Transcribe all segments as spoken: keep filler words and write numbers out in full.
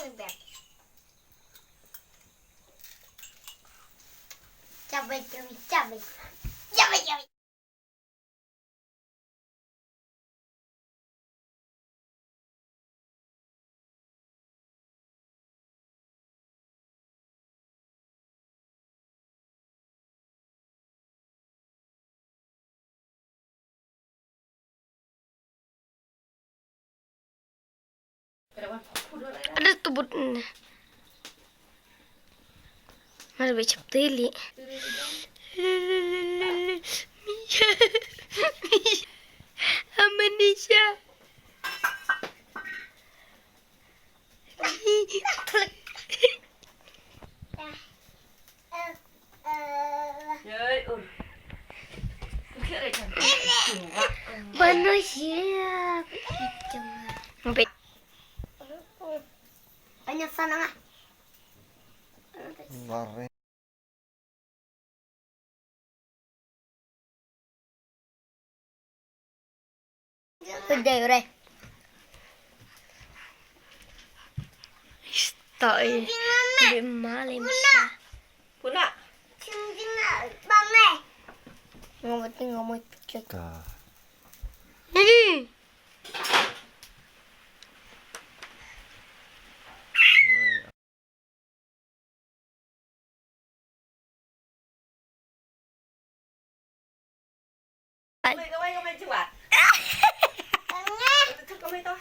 Cabai, cabai, cabai. Cabai, cabai. Ada tubut ni. Mari baca betul. Amanisha. Manusia. Hanya sana lah. Udah, udah. Stoi. Di malam. Puna. Ngomong, ngomong. Jadi. Kamay, kamay, kamay, cepat. Kamay tu.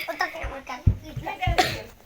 Utak nak makan. Kamay, kamay.